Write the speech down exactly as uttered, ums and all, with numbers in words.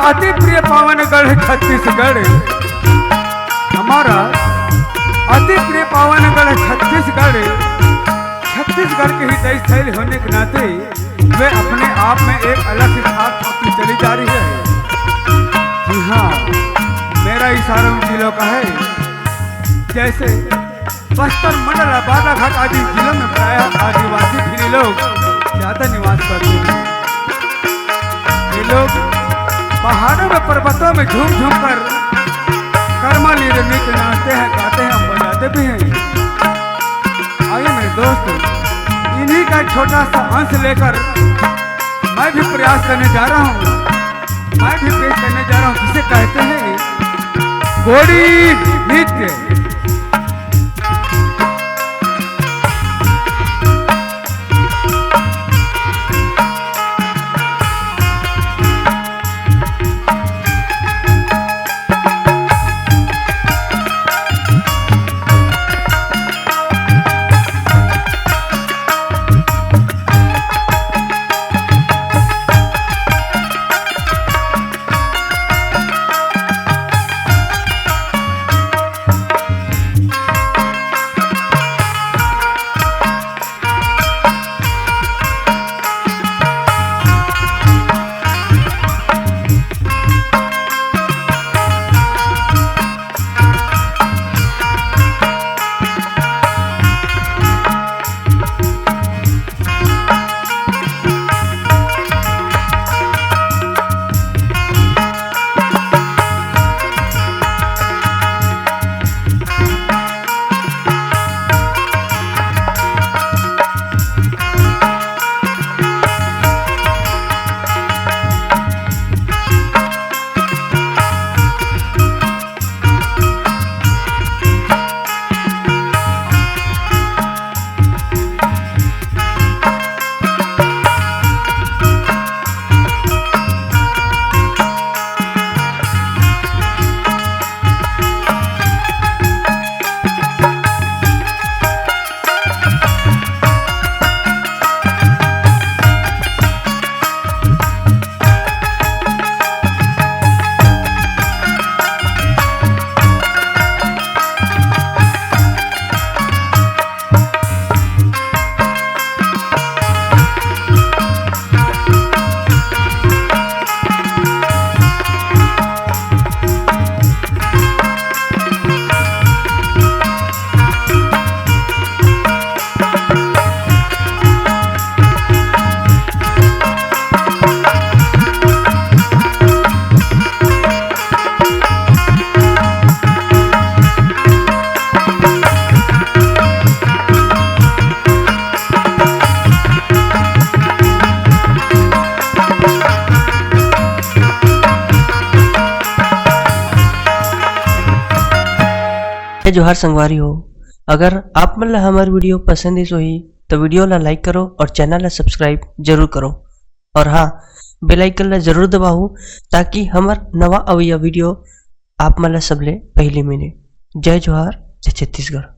अति प्रिय पावन गढ़ छत्तीसगढ़, हमारा अति प्रिय पावन गढ़ छत्तीसगढ़, छत्तीसगढ़ के ही जय शैल होने के नाते वे अपने आप में एक अलग ही छाप छोड़ती चली जा रही है। जी हाँ, मेरा इशारा उन जिलों का है, जैसे बस्तर मंडल और बालाघाट आदि जिलों में प्रायः आदिवासी भील लोग ज्यादा निवास करते हैं। ये लोग पहाड़ों में, पर्वतों में झूम झूम कर कर्मा लीले नृत्य नाचते हैं, गाते हैं, बजाते भी हैं। आइए मेरे दोस्त, इन्हीं का एक छोटा सा अंश लेकर मैं भी प्रयास करने जा रहा हूँ, मैं भी पेश करने जा रहा हूँ, जिसे कहते हैं गोड़ी नृत्य। जय जोहार संगवारी हो, अगर आप मन ला हमर वीडियो पसंद आइस होही, तो वीडियो ला like करो और चैनल ला subscribe जरूर करो। और हाँ, bell icon ला जरूर दबाओ, ताकि हमर नवा अवइया वीडियो आप मन ला सबले पहली मिले। जय जोहार, जय छत्तीसगढ़।